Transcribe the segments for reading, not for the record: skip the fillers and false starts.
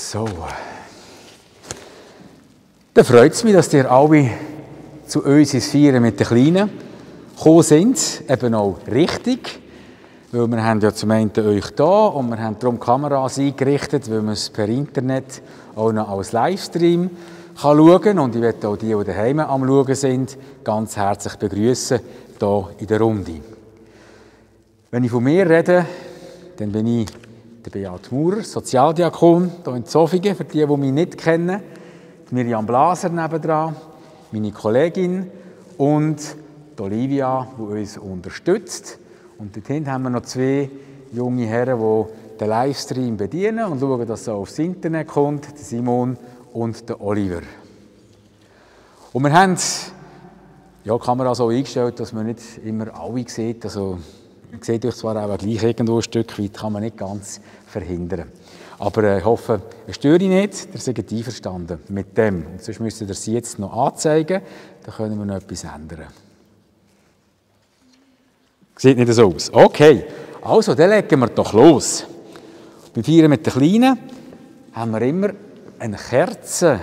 So. Dann freut es mich, dass ihr alle zu uns ins Feiern mit den Kleinen gekommen sind. Eben auch richtig. Weil wir haben ja zum einen euch da und wir haben darum Kameras eingerichtet, weil man es per Internet auch noch als Livestream schauen kann. Und ich möchte auch die daheim am Schauen sind, ganz herzlich begrüßen hier in der Runde. Wenn ich von mir rede, dann bin ich der Beat Maurer, Sozialdiakon hier in Zofingen, für die mich nicht kennen. Miriam Blaser nebendran, meine Kollegin und die Olivia, die uns unterstützt. Und dort hinten haben wir noch zwei junge Herren, die den Livestream bedienen und schauen, dass es auch aufs Internet kommt, der Simon und der Oliver. Und wir haben die Kamera so eingestellt, dass man nicht immer alle sieht. Also, man sieht euch zwar auch gleich irgendwo ein Stück weit, kann man nicht ganz verhindern. Aber ich hoffe, es störe nicht, ihr seid einverstanden mit dem. Und sonst müsst ihr es jetzt noch anzeigen, dann können wir noch etwas ändern. Sieht nicht so aus. Okay, also dann legen wir doch los. Beim Feiern mit den Kleinen haben wir immer eine Kerze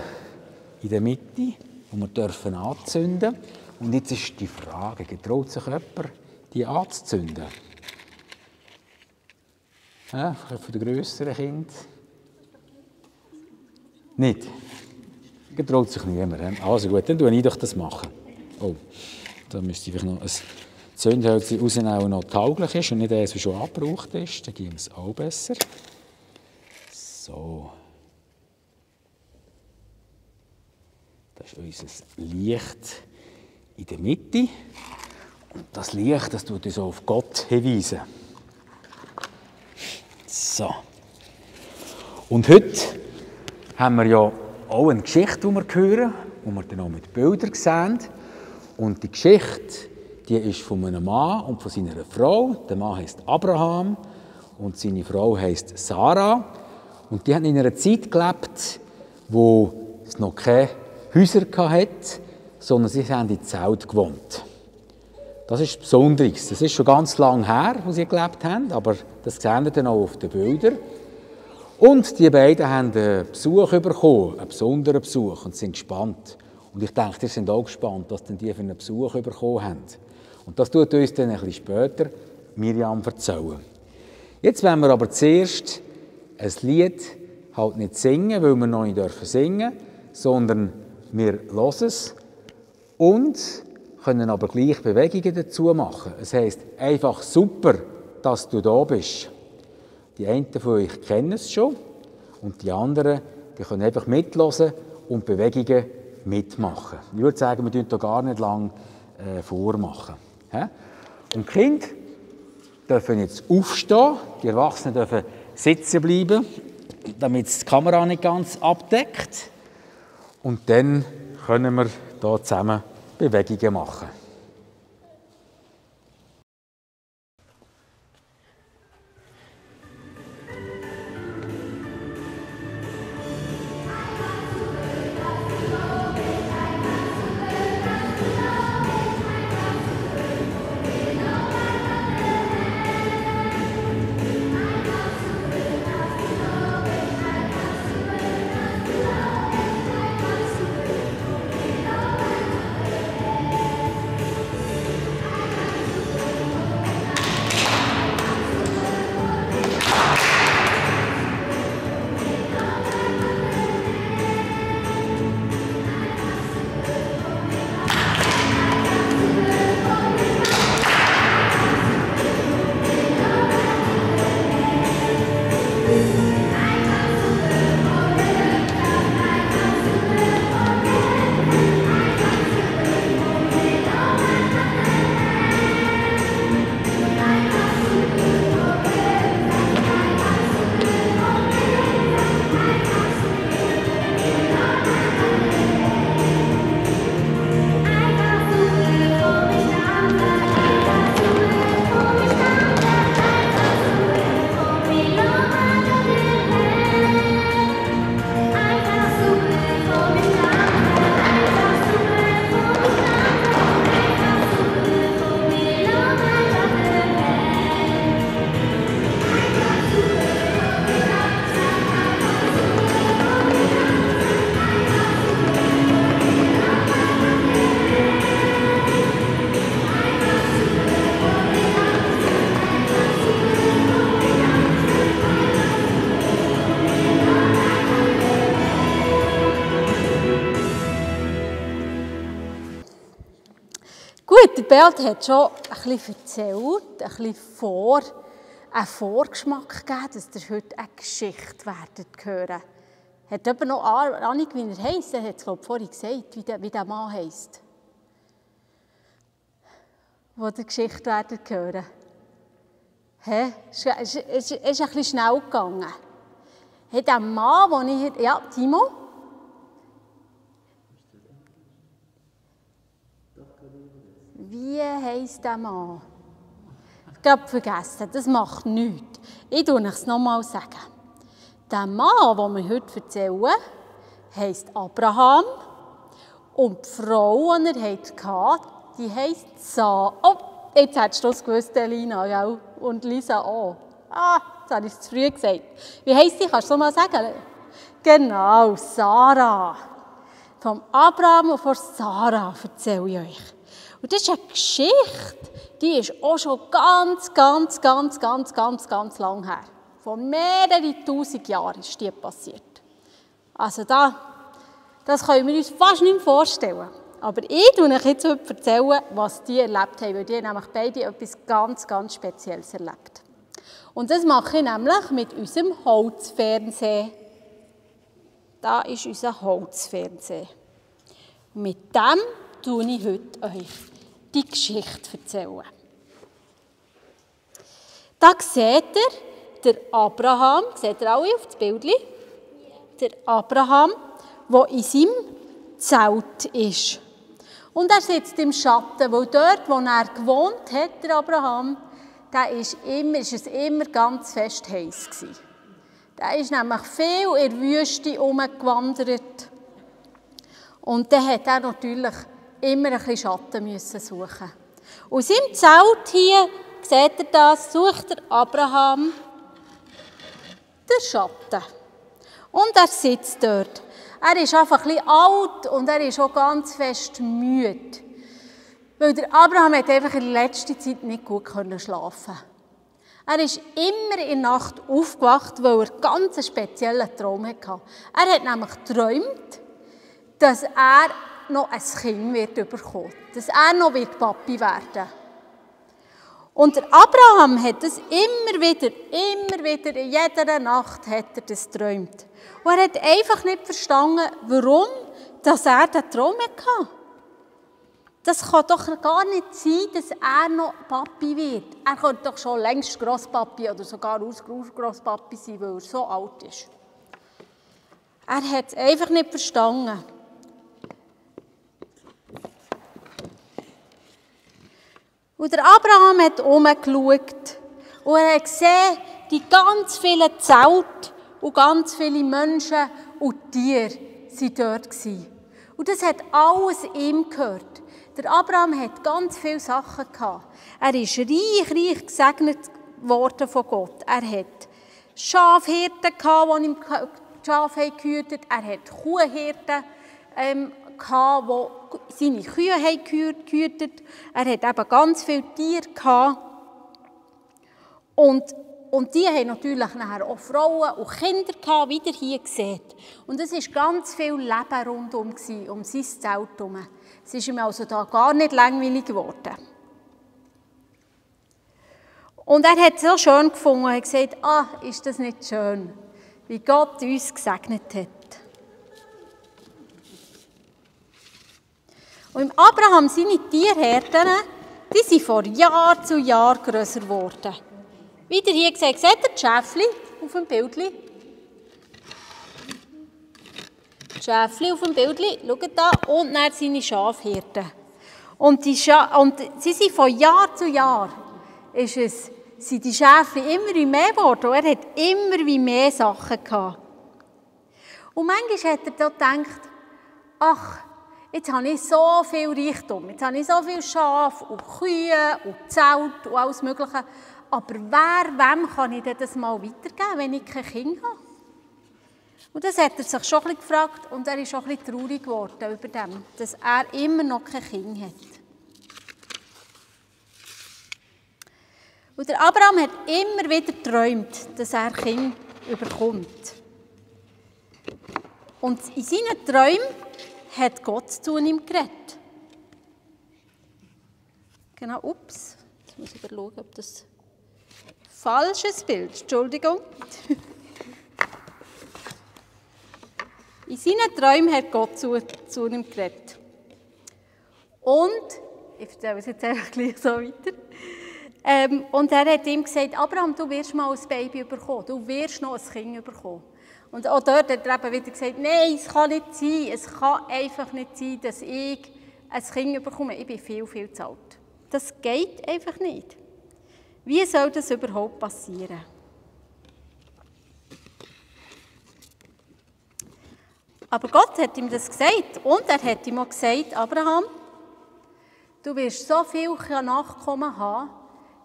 in der Mitte, die wir anzünden dürfen. Und jetzt ist die Frage, getraut sich jemand, die anzuzünden? Ja, für die grösseren Kinder? Nicht? Getraut sich niemand. Also gut, dann tue ich doch das machen. Oh, da müsste ich noch ein Zündhölzchen rausnehmen, das noch tauglich ist und nicht eins, das schon abgebraucht ist. Dann geben wir es auch besser. So. Das ist unser Licht in der Mitte. Und das Licht, das tut uns auf Gott hinweisen. So. Und heute haben wir ja auch eine Geschichte, die wir hören, die wir dann auch mit Bildern sehen. Und die Geschichte, die ist von einem Mann und von seiner Frau. Der Mann heisst Abraham und seine Frau heisst Sarah. Und die haben in einer Zeit gelebt, wo es noch keine Häuser hatte, sondern sie haben in Zelt gewohnt. Das ist Besonderes. Das ist schon ganz lange her, wo sie gelebt haben, aber das sehen wir dann auch auf den Bildern. Und die beiden haben einen Besuch bekommen, einen besonderen Besuch, und sind gespannt. Und ich denke, die sind auch gespannt, was denn die für einen Besuch bekommen haben. Und das tut uns dann ein bisschen später Miriam erzählen. Jetzt wollen wir aber zuerst ein Lied halt nicht singen, weil wir noch nicht singen dürfen, sondern wir hören es und können aber gleich Bewegungen dazu machen. Es heisst einfach super, dass du da bist. Die einen von euch kennen es schon und die anderen, die können einfach mithören und Bewegungen mitmachen. Ich würde sagen, wir dürfen da gar nicht lange vormachen. Und die Kinder dürfen jetzt aufstehen, die Erwachsenen dürfen sitzen bleiben, damit es die Kamera nicht ganz abdeckt. Und dann können wir hier zusammen Bewegungen machen. der Beat hat schon ein bisschen erzählt, ein bisschen einen Vorgeschmack gegeben, dass ihr heute eine Geschichte werdet hören. Hat jemand noch Ahnung, wie er heisst? Er hat es, glaube ich, vorhin gesagt, wie der Mann heisst. Wo ihr Geschichte werdet hören. Es ist ein bisschen schnell gegangen. Hat der Mann, den ich hier... Ja, Timo? Wie heisst der Mann? Ich habe vergessen, das macht nichts. Ich sage es nochmal. Der Mann, den wir heute erzählen, heisst Abraham. Und die Frau, die er hatte, die heisst Sarah. Oh, jetzt hättest du es gewusst, Elina, ja? Und Lisa auch. Jetzt habe ich es zu früh gesagt. Wie heisst sie? Kannst du es mal sagen? Genau, Sarah. Vom Abraham und von Sarah erzähle ich euch. Und das ist eine Geschichte, die ist auch schon ganz lang her. Vor mehreren tausend Jahren ist die passiert. Also das können wir uns fast nicht mehr vorstellen. Aber ich erzähle euch jetzt heute, was die erlebt haben, weil die haben nämlich beide etwas ganz Spezielles erlebt. Und das mache ich nämlich mit unserem Holzfernseher. Da ist unser Holzfernseher. Mit dem erzähle ich heute euch die Geschichte erzählen. Da seht ihr, der Abraham, seht ihr alle auf das Bild? Der Abraham, der in seinem Zelt ist. Und er sitzt im Schatten, weil dort, wo er gewohnt hat, der Abraham, ist es immer ganz fest heiß gewesen. Der ist nämlich viel in der Wüste herumgewandert. Und dann hat er natürlich immer ein bisschen Schatten müssen suchen. Aus seinem Zelt hier, seht ihr das, sucht der Abraham den Schatten. Und er sitzt dort. Er ist einfach ein bisschen alt und er ist auch ganz fest müde. Weil der Abraham hat einfach in der letzten Zeit nicht gut schlafen. Er ist immer in der Nacht aufgewacht, weil er ganz einen speziellen Traum hatte. Er hat nämlich geträumt, dass er noch ein Kind wird bekommen, dass er noch Papi werden wird. Und der Abraham hat das immer wieder, in jeder Nacht hat er das geträumt. Und er hat einfach nicht verstanden, warum dass er diesen Traum hatte. Das kann doch gar nicht sein, dass er noch Papi wird. Er könnte doch schon längst Grosspapi oder sogar Grosspapi sein, weil er so alt ist. Er hat es einfach nicht verstanden. Und der Abraham hat herumgeschaut und er hat gesehen, die ganz vielen Zelte und ganz viele Menschen und Tiere waren dort. Und das hat alles ihm gehört. Der Abraham hat ganz viele Sachen gehabt. Er ist reich gesegnet worden von Gott. Er hat Schafhirten gehabt, die ihm die Schafe gehütet haben. Er hat Kuhhirten gehabt, die seine Kühe gehütet haben. Er hat eben ganz viele Tiere gehabt. Und die haben natürlich nachher auch Frauen und Kinder gehabt, wie ihr hier seht. Und es war ganz viel Leben rundum um sein Zelt herum. Es ist ihm also da gar nicht langweilig geworden. Und er hat es so schön gefunden und hat gesagt, ist das nicht schön, wie Gott uns gesegnet hat. Und im Abraham, seine Tierherden, die sind von Jahr zu Jahr grösser geworden. Wie ihr hier seht ihr das Schäfli auf dem Bildchen? Das Schäfli auf dem Bildchen, schaut da, und dann seine Schafhirten. Und sie sind von Jahr zu Jahr, sind die Schäfli immer mehr geworden. Und er hat immer mehr Sachen gehabt. Und manchmal hat er da gedacht, ach, jetzt habe ich so viel Reichtum, jetzt habe ich so viel Schafe und Kühe und Zelt und alles Mögliche. Aber wem kann ich das mal weitergeben, wenn ich kein Kind habe? Und das hat er sich schon ein bisschen gefragt und er ist auch ein bisschen traurig geworden über dem, dass er immer noch kein Kind hat. Und der Abraham hat immer wieder geträumt, dass er Kind bekommt. Und in seinen Träumen hat Gott zu ihm geredet. Genau, ups, jetzt muss ich schauen, ob das falsches Bild, Entschuldigung. In seinen Träumen hat Gott zu ihm geredet. Und, ich erzähle es jetzt einfach gleich so weiter, und er hat ihm gesagt, Abraham, du wirst mal ein Baby bekommen, du wirst noch ein Kind bekommen. Und auch dort hat er eben wieder gesagt, nein, es kann nicht sein, es kann einfach nicht sein, dass ich ein Kind bekomme, ich bin viel, viel zu alt. Das geht einfach nicht. Wie soll das überhaupt passieren? Aber Gott hat ihm das gesagt und er hat ihm auch gesagt, Abraham, du wirst so viele Nachkommen haben,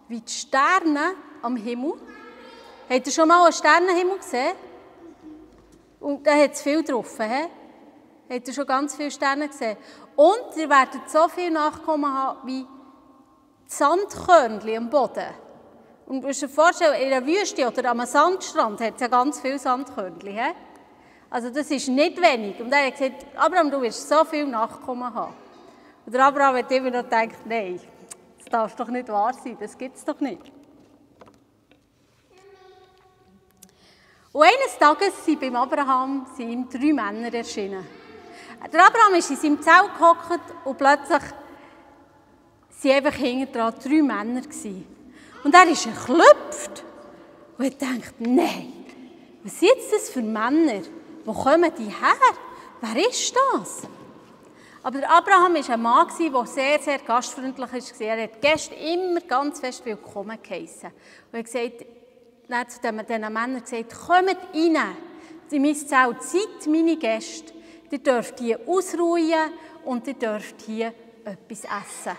wie die Sterne am Himmel. Habt ihr schon mal einen Sternenhimmel gesehen? Und da hat es viel drauf. Habt ihr schon ganz viele Sterne gesehen? Und ihr werdet so viele Nachkommen haben, wie die Sandkörnchen am Boden. Und du musst dir vorstellen, in einer Wüste oder am Sandstrand hat es ja ganz viele Sandkörnchen. Also das ist nicht wenig. Und er hat gesagt, Abraham, du wirst so viele Nachkommen haben. Und der Abraham hat immer noch gedacht, nein, das darf doch nicht wahr sein, das gibt es doch nicht. Und eines Tages sind beim Abraham ihm 3 Männer erschienen. Der Abraham ist in seinem Zelt gehockt und plötzlich waren einfach hinten dran 3 Männer. Und er ist erklüpft und hat gedacht, nein, was sind das für Männer? Wo kommen die her? Wer ist das? Aber der Abraham war ein Mann, der sehr, sehr gastfreundlich war. Er hat Gäste immer ganz fest willkommen geheissen. Und er hat gesagt, dann zu diesen Männern gesagt, kommt rein in mein Zelt, seid meine Gäste. Ihr dürft hier ausruhen und ihr dürft hier etwas essen.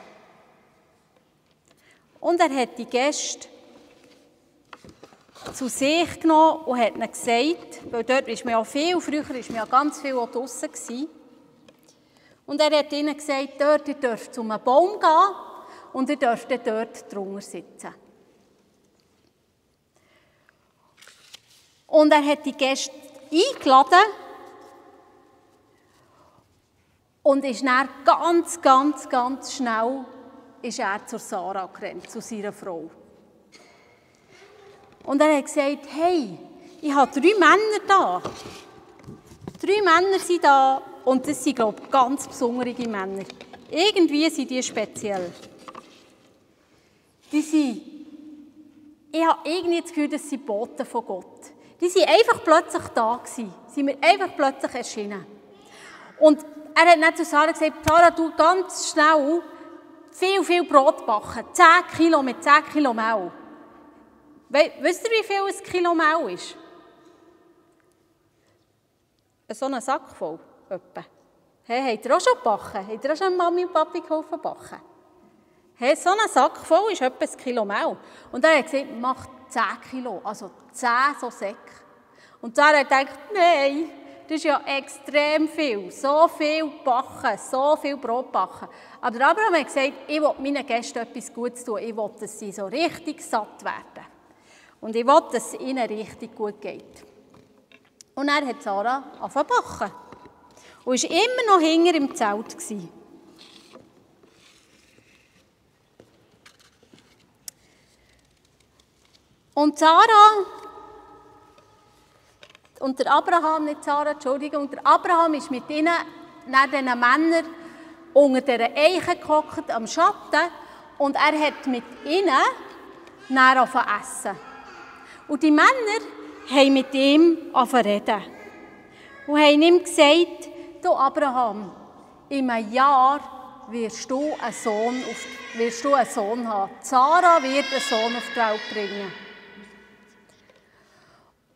Und er hat die Gäste zu sich genommen und hat ihnen gesagt, weil dort ist man ja viel, früher war man ja ganz viel auch draussen gewesen. Und er hat ihnen gesagt, dort, ihr dürft zu einem Baum gehen und ihr dürft dort drunter sitzen. Und er hat die Gäste eingeladen und ist dann ganz schnell ist er zu Sarah gerannt, zu seiner Frau. Und er hat gesagt, hey, ich habe 3 Männer da. 3 Männer sind da und das sind, glaube ich, ganz besondere Männer. Irgendwie sind die speziell. Ich habe irgendwie das Gefühl, das sind Boten von Gott. Die waren einfach plötzlich da gewesen, sind mir einfach plötzlich erschienen. Und er hat dann zu Sarah gesagt, Sarah, du ganz schnell viel Brot backen, 10 Kilo mit 10 Kilo Mehl. Wisst ihr, wie viel ein Kilo Mehl ist? So einen Sack voll, etwa. Hey, habt ihr auch schon gebacken? Habt ihr auch schon Mami und Papi geholfen backen? Hey, so einen Sack voll ist etwa ein Kilo Mehl. Und er hat gesagt, mach 10 Kilo, also 10 so Säcke. Und Sarah hat gedacht, nein, das ist ja extrem viel. So viel backen, so viel Brot backen. Aber der Abraham hat gesagt, ich will meinen Gästen etwas Gutes tun. Ich will, dass sie so richtig satt werden. Und ich will, dass es ihnen richtig gut geht. Und er hat Sarah angefangen zu backen. Und war immer noch hinter im Zelt. Und Sarah, und der Abraham, nicht Sarah, Entschuldigung, und der Abraham ist mit ihnen, neben diesen Männern, unter dieser Eiche gehockt, am Schatten, und er hat mit ihnen dann angefangen zu essen. Und die Männer haben mit ihm angefangen zu reden. Und haben ihm gesagt, du Abraham, in einem Jahr wirst du einen Sohn haben. Sarah wird einen Sohn auf die Welt bringen.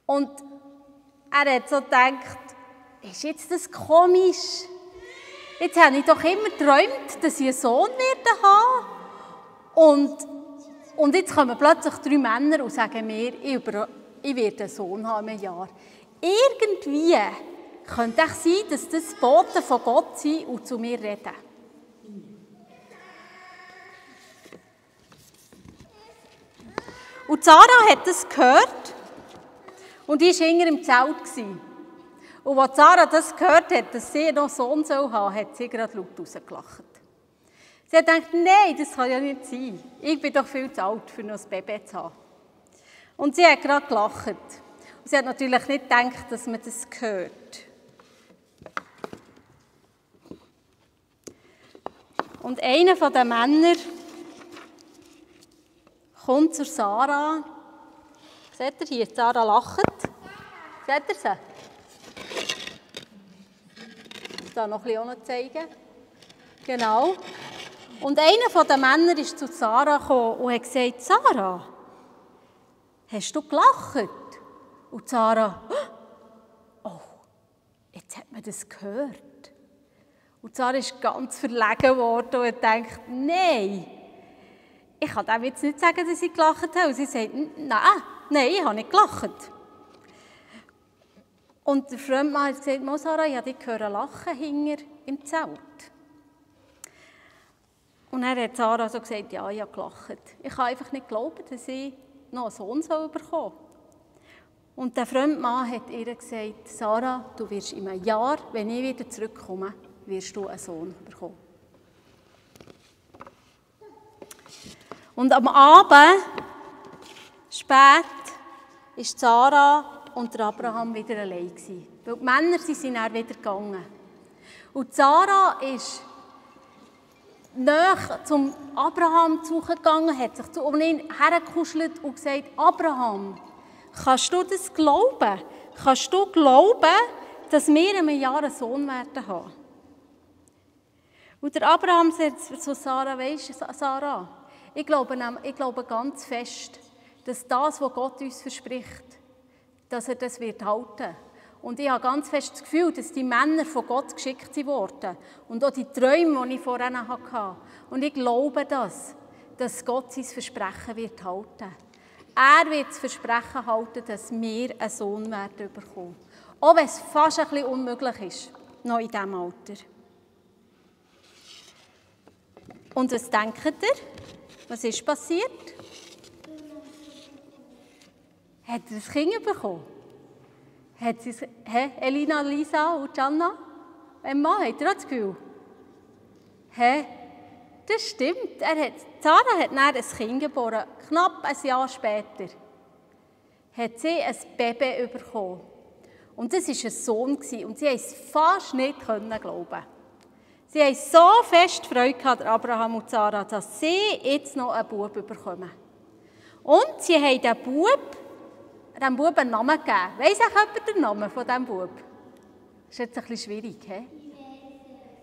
Und er hat so gedacht, ist jetzt das komisch? Jetzt habe ich doch immer geträumt, dass ich einen Sohn haben werde. Und jetzt kommen plötzlich 3 Männer und sagen mir, ich werde einen Sohn haben in einem Jahr. Irgendwie könnte es sein, dass das Boten von Gott sind und zu mir reden. Und Sarah hat das gehört und die war hinter im Zelt. Und als Sarah das gehört hat, dass sie noch einen Sohn haben soll, hat sie gerade laut rausgelacht. Sie hat gedacht, nein, das kann ja nicht sein. Ich bin doch viel zu alt, für noch ein Baby zu haben. Und sie hat gerade gelacht. Und sie hat natürlich nicht gedacht, dass man das hört. Und einer der Männer kommt zu Sarah. Seht ihr hier, Sarah lacht. Seht ihr sie? Ich muss da noch ein bisschen zeigen. Genau. Und einer der Männer ist zu Sarah gekommen und hat gesagt, Sarah, hast du gelacht? Und Sarah, oh, jetzt hat man das gehört. Und Sarah ist ganz verlegen geworden und hat gedacht, nein, ich kann dem jetzt nicht sagen, dass ich gelacht habe. Und sie sagt, nein, ich habe nicht gelacht. Und der Freundmann hat gesagt, Sarah, ich habe dich gehört lachen hinter im Zelt. Und dann hat Sarah so gesagt, ja, ich habe gelacht. Ich kann einfach nicht glauben, dass ich noch einen Sohn bekommen soll. Und der Freundmann hat ihr gesagt, Sarah, du wirst in einem Jahr, wenn ich wieder zurückkomme, wirst du einen Sohn bekommen. Und am Abend, spät, ist Sarah und Abraham wieder allein gewesen. Weil die Männer sind dann wieder gegangen. Und Sarah ist nahe zum Abraham zugegangen, hat sich zu ihm hergekuschelt und gesagt, Abraham, kannst du das glauben? Kannst du glauben, dass wir in einem Jahr einen Sohn werden haben? Und der Abraham sagt zu Sarah, weisst du, Sarah, ich glaube ganz fest, dass das, was Gott uns verspricht, dass er das wird halten. Und ich habe ganz fest das Gefühl, dass die Männer von Gott geschickt wurden. Und auch die Träume, die ich vorhin hatte. Und ich glaube das, dass Gott sein Versprechen wird halten. Er wird das Versprechen halten, dass wir einen Sohn werden bekommen. Auch wenn es fast ein bisschen unmöglich ist, noch in diesem Alter. Und was denkt ihr? Was ist passiert? Hat er ein Kind bekommen? Hat sie, Elina, Lisa und Gianna? Emma, habt ihr auch das Gefühl? Das stimmt. Sarah hat dann ein Kind geboren. Knapp ein Jahr später hat sie ein Baby bekommen. Und das war ein Sohn. Und sie konnte es fast nicht glauben. Sie haben so fest Freude gehabt, Abraham und Sarah, dass sie jetzt noch einen Bub bekommen. Und sie haben dem Bub einen Namen gegeben. Weiss auch jemand den Namen von diesem Bub? Das ist jetzt ein bisschen schwierig, he?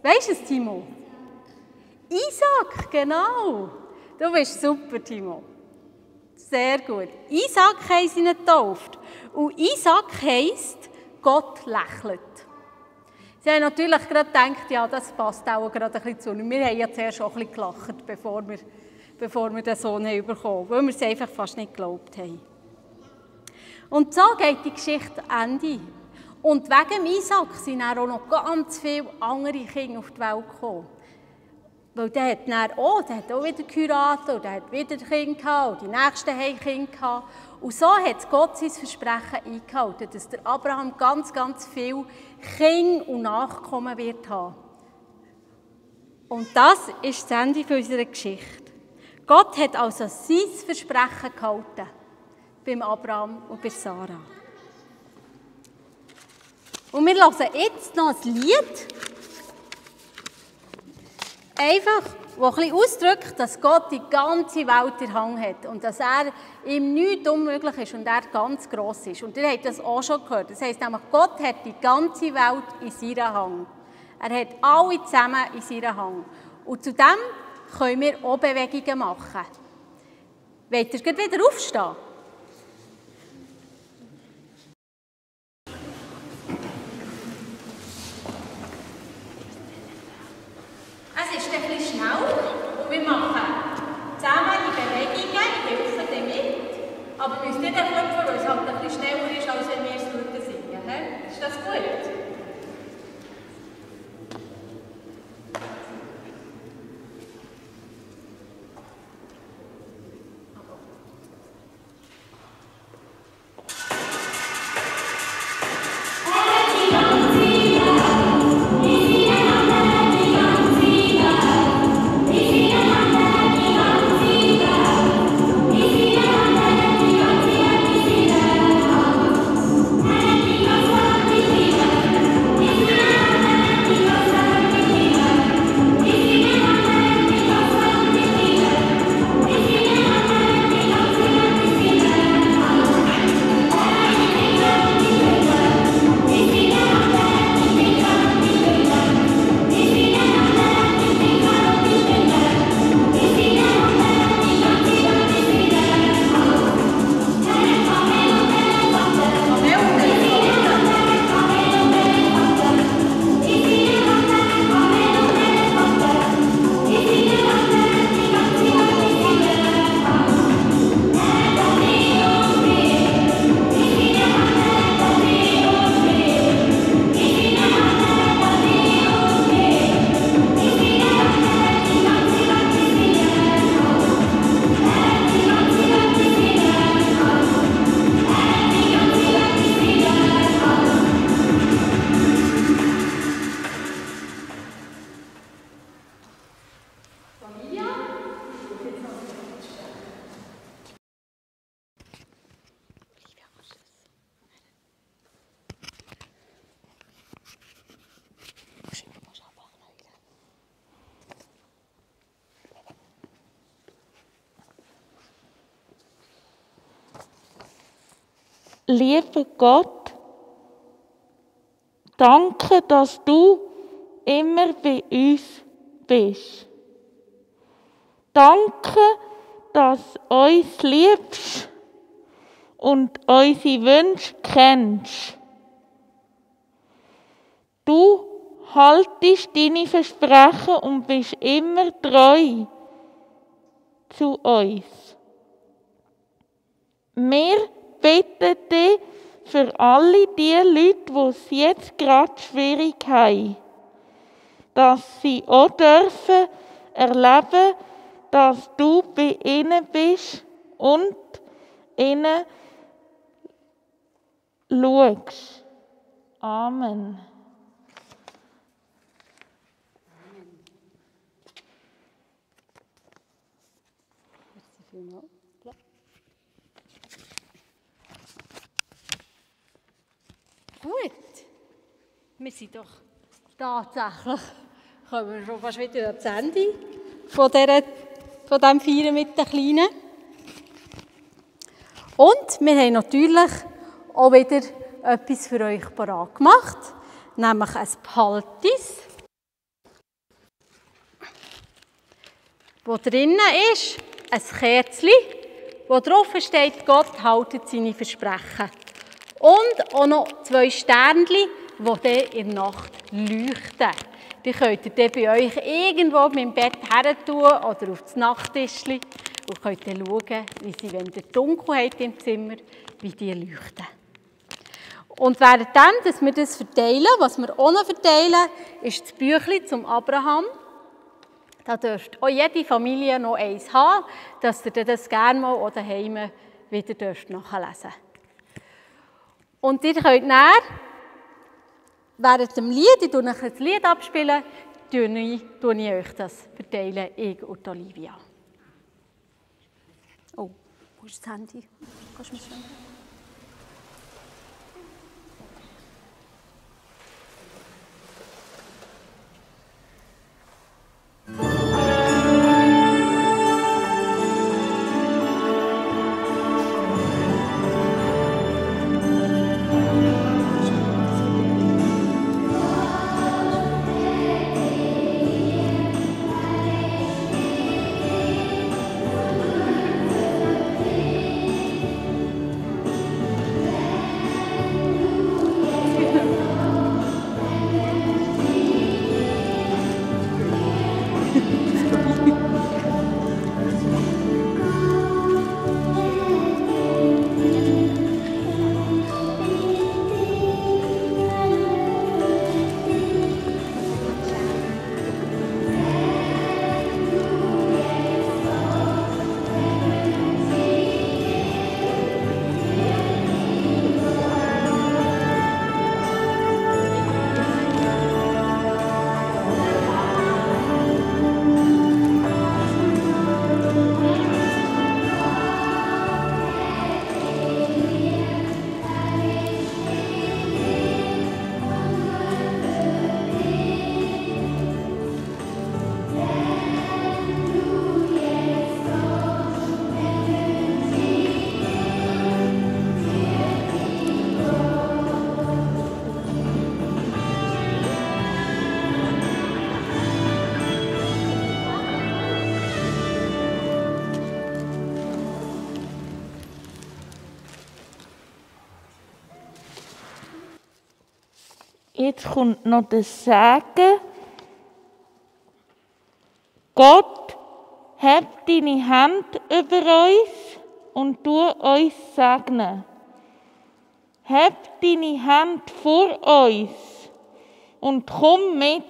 Weisst du es, Timo? Isaac, genau. Du bist super, Timo. Sehr gut. Isaac haben sie ihn getauft. Und Isaac heisst, Gott lächelt. Sie haben natürlich gerade gedacht, ja, das passt auch gerade ein bisschen zu uns. Wir haben ja zuerst auch ein bisschen gelacht, bevor wir den Sohn bekommen haben, weil wir es einfach fast nicht geglaubt haben. Und so geht die Geschichte zu Ende. Und wegen Isaac sind dann auch noch ganz viele andere Kinder auf die Welt gekommen. Weil der hat dann auch wieder geheiratet und der hat wieder Kinder gehabt und die Nächsten haben Kinder gehabt. Und so hat Gott sein Versprechen eingehalten, dass der Abraham ganz, ganz viele Kinder und Nachkommen wird haben. Und das ist das Ende unserer Geschichte. Gott hat also sein Versprechen gehalten beim Abraham und bei Sarah. Und wir hören jetzt noch ein Lied, einfach, das ein bisschen ausdrückt, dass Gott die ganze Welt in der Hand hat und dass ihm nichts unmöglich ist und er ganz gross ist. Und ihr habt das auch schon gehört. Das heisst nämlich, Gott hat die ganze Welt in seiner Hand. Er hat alle zusammen in seiner Hand. Und zudem können wir auch Bewegungen machen. Wollt ihr wieder aufstehen? Es ist ein bisschen schnell und wir machen zusammen die Bewegungen, ich helfe dir mit. Aber wir müssen nicht klopfen, weil es halt ein bisschen schneller ist, als wenn wir es singen würden. Ist das gut? Die lieber Gott, danke, dass du immer bei uns bist. Danke, dass du uns liebst und unsere Wünsche kennst. Du haltest deine Versprechen und bist immer treu zu uns. Wir bitten dich für alle die Leute, die es jetzt gerade schwierig haben, dass sie auch dürfen erleben, dass du bei ihnen bist und ihnen schaust. Amen. Gut, wir sind doch tatsächlich, kommen wir schon fast wieder ans Ende von diesem Feiern mit den Kleinen. Und wir haben natürlich auch wieder etwas für euch parat gemacht, nämlich ein Behaltis, wo drinnen ist ein Kerzchen, wo drauf steht, Gott haltet seine Versprechen. Und auch noch 2 Sternchen, die dann in der Nacht leuchten. Die könnt ihr dann bei euch irgendwo im Bett her tun oder auf das Nachttischchen und könnt dann schauen, wie sie, wenn ihr Dunkelheit im Zimmer, wie die leuchten. Und währenddem, dass wir das verteilen, was wir auch noch verteilen, ist das Büchlein zum Abraham. Da dürft auch jede Familie noch eins haben, dass ihr das gerne mal auch daheim wieder nachlesen dürft. Und ihr könnt dann, während dem Lied, ich tue euch das Lied abspielen, tue ich euch das verteilen, ich und Olivia. Oh, wo ist das Handy? Kannst du mir sagen? Jetzt kommt noch das Sagen. Gott, heb deine Hand über uns und tu uns segnen. Heb deine Hand vor uns und komm mit.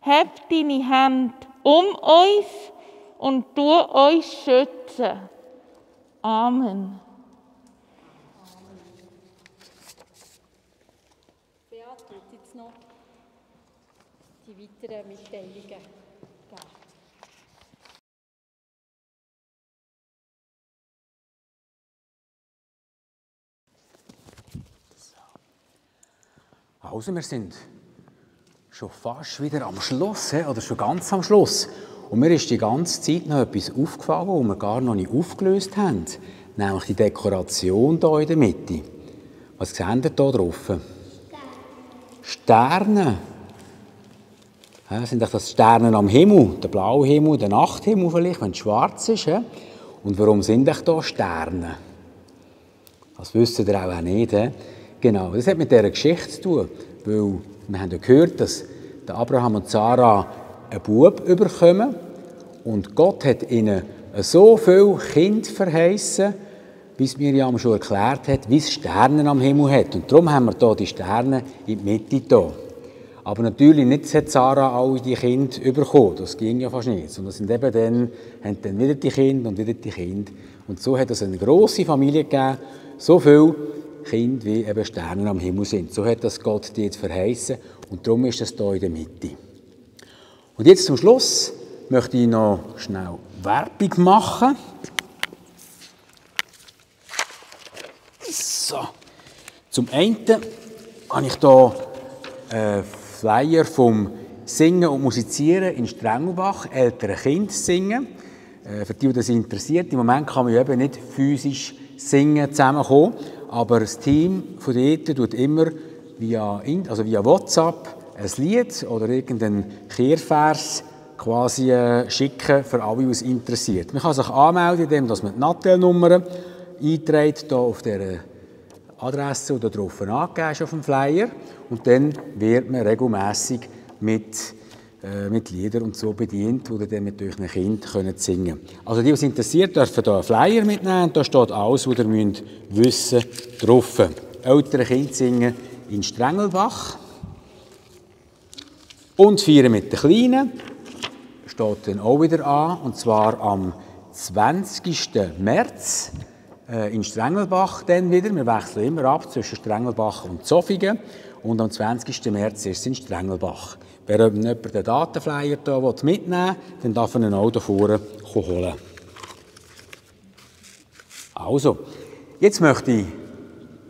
Heb deine Hand uns und tu uns schützen. Amen. Beat wird jetzt noch die weiteren Mitteilungen geben. Also, wir sind schon fast wieder am Schluss, oder schon ganz am Schluss. Und mir ist die ganze Zeit noch etwas aufgefallen, das wir gar noch nicht aufgelöst haben. nämlich die Dekoration hier in der Mitte. Was seht ihr hier drauf? Sterne. Ja, sind das Sterne am Himmel, der blaue Himmel, der Nachthimmel vielleicht, wenn es schwarz ist. Ja? Und warum sind hier Sterne? Das wisst ihr auch nicht. Ja? Genau, das hat mit dieser Geschichte zu tun, weil wir haben ja gehört, dass der Abraham und Sarah einen Bub bekommen und Gott hat ihnen so viele Kinder verheißen, wie es Miriam schon erklärt hat, wie es Sterne am Himmel hat. Und darum haben wir hier die Sterne in die Mitte hier. Aber natürlich nicht hat Sarah alle die Kinder bekommen, das ging ja fast nicht. Sondern sind eben haben dann wieder die Kinder und wieder die Kinder. Und so hat es eine grosse Familie gegeben, so viele Kinder, wie eben Sterne am Himmel sind. So hat das Gott die jetzt verheißen und darum ist das hier in der Mitte. Und jetzt zum Schluss möchte ich noch schnell Werbung machen. So. Zum einen habe ich hier einen Flyer vom Singen und Musizieren in Strengelbach, ältere Kinder singen. Für die, die das interessiert. Im Moment kann man ja eben nicht physisch singen zusammenkommen, aber das Team von dort tut immer via WhatsApp ein Lied oder irgendeinen Kehrvers quasi schicken für alle, die es interessiert. Man kann sich anmelden, indem man die Nattel-Nummer einträgt, hier auf dieser Adresse, die drauf angegeben ist auf dem Flyer. Und dann wird man regelmässig mit Liedern und so bedient, die dann mit euren Kindern singen können. Also die, die es interessiert, dürfen hier einen Flyer mitnehmen. Und da steht alles, was ihr wissen müsst, drauf. Ältere Kinder singen in Strengelbach. Und Feiern mit den Kleinen steht dann auch wieder an. Und zwar am 20. März in Strengelbach dann wieder. Wir wechseln immer ab zwischen Strengelbach und Zofingen. Und am 20. März ist es in Strengelbach. Wer jemand den Datenflyer hier mitnehmen will, dann darf er ihn auch hier vorne holen. Also, jetzt möchte ich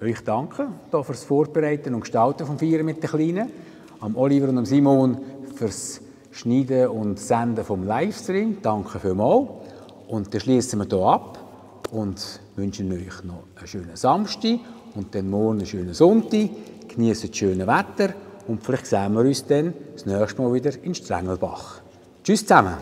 euch danken für das Vorbereiten und Gestalten vom Feiern mit den Kleinen. Am Oliver und am Simon fürs Schneiden und Senden vom Livestream. Danke vielmals. Und dann schließen wir hier ab und wünschen euch noch einen schönen Samstag und dann morgen einen schönen Sonntag. Genießt das schöne Wetter und vielleicht sehen wir uns dann das nächste Mal wieder in Strengelbach. Tschüss zusammen.